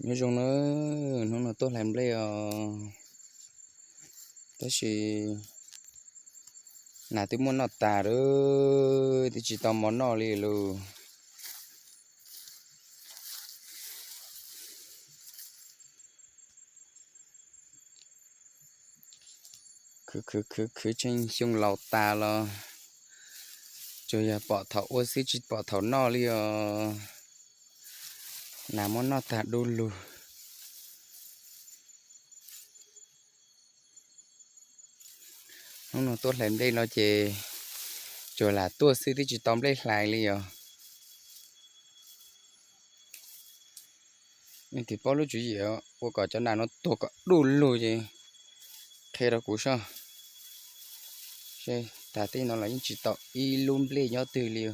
Nyob zoo na, hnub no tuaj hlais nplej os, tab sis nas twb muab noj tas lawm, twb tsis tau mov noj li lauj. Khwv khwv khwv khwv tsheej xyoo laus tas los tsuas yog pom thaum ua xwb tsis pom thaum noj li os. Nas muab noj tag du lug. Hnub no tuaj hlais nplej no ces tsuas lam tuaj xwb twb tsis tau nplej hlais li os. Leej twg paub lub tswv yim ua kom cov nas no tuag kom du lug ces qhia rau kuv soj. Seb tag teb no los yeej tsis tau ib lub nplej nyob twg li.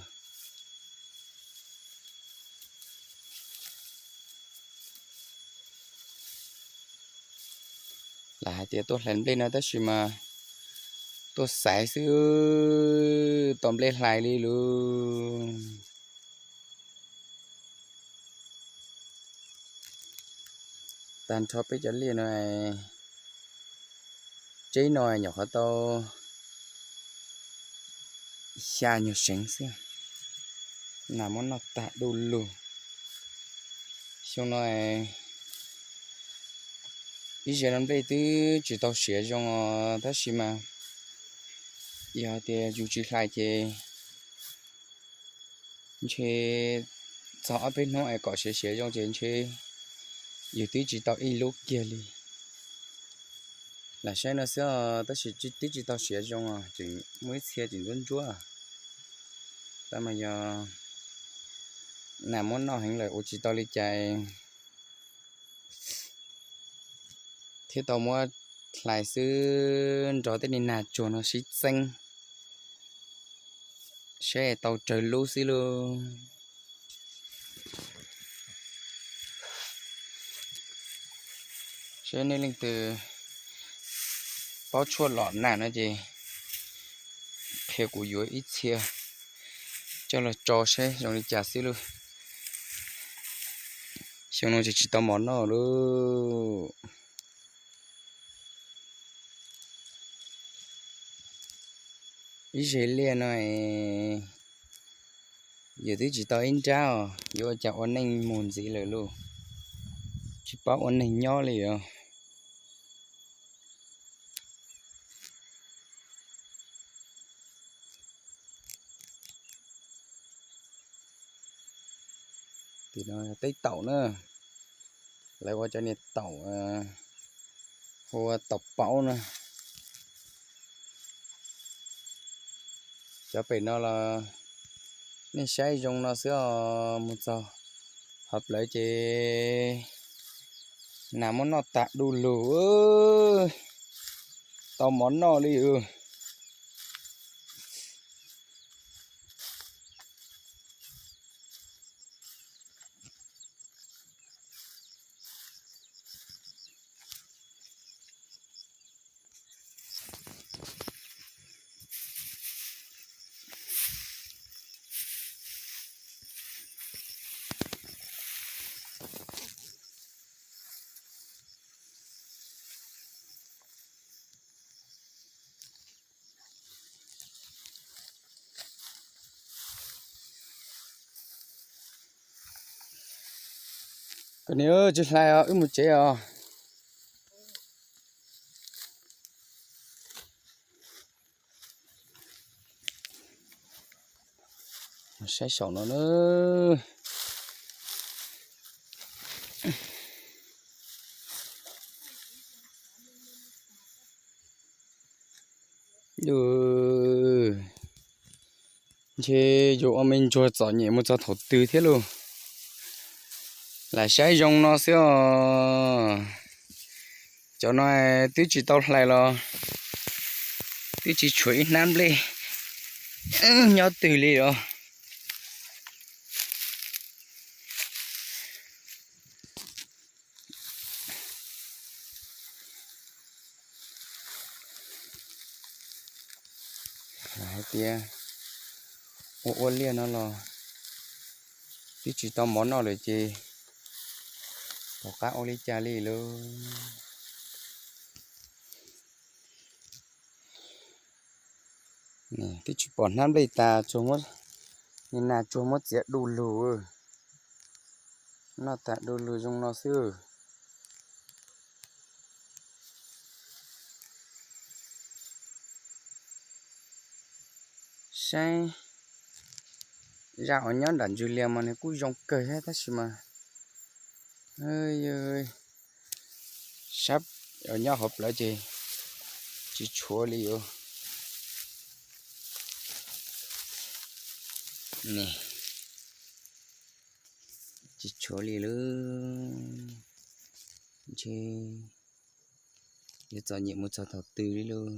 Lam hais tias tuaj hlais nplej no tab sis mas tuaj xaiv xwb, tau nplej hlais li lauj. Tag nrho peb cov liaj no, tseb no nyuam qhuav tau xya nyuag seev xwb, nas muab noj tag du lug. Xyoo no ib zaug no nplej twb tsis tau siav zoo os, tab sis mas yog hais tias yus tsis hlais ces ntshe txog ob peb hnub es kom siav siav zoo ces ntshe yus twb tsis tau ib lub kiag li. Lam saib no xwb os, tab sis twb tsis tau siav zoo os, tseem muaj ib txhia tseem ntsuab ntsuab. Tab mas yog nas muab noj heev lawm ua tsis tau li cas thiab tau muab hlais xwb, nrog tej niag nag tsuag no sib txeeb saib tau tsawg lub xwb lauj. Saib nej leej twg paub tshuaj lom nas no ces qhia kuv yuav ib txhia coj los tso saib zoo li cas xwb lauj. Xyoo no ces tsis tau mov noj lauj. Ib zes liaj no yus twb tsis tau ib nrab os, yuav ua cas ua neej mus ntxiv lawm lauj, tsis paub ua neeg nyob li os. Tim no yog teb taum na, lawv ua cov niag taum hu ua taum paub na. Cov pem no los nej saib zoo no xwb os, mus txog qhov plawv ces nas muab noj tas du lug, tau mov noj li os. Koj niam, tsis hlais os, wb mus tsev os. Saib saum no na. Ntshe yuav ua me ntsuag txom nyem mus txog thaum twg thiab lauj. Lam saib zoo no xwb os. Cov no twb tsis tau hlais los twb tsis tshuav ib hnab nplej nyob twg li os. Hais tias ua ua liaj no los twb tsis tau mov noj lawm ces Tom qab ua li cas li lauj. Twb tsis pom hnab nplej tas, tsuas muab, ni nas tsuas muab txiav du lug, noj tas du lug zoo no xwb. Saib, zaj uas nyob nram ntsis lias mas nws kuj zoo kawg thiab tab sis mas sab uas nyob hauv plawv ces tsis tshuav li os. Tsis tshuav li lauj. Ntshe yuav txom nyem mus txog thaum twg li lauj.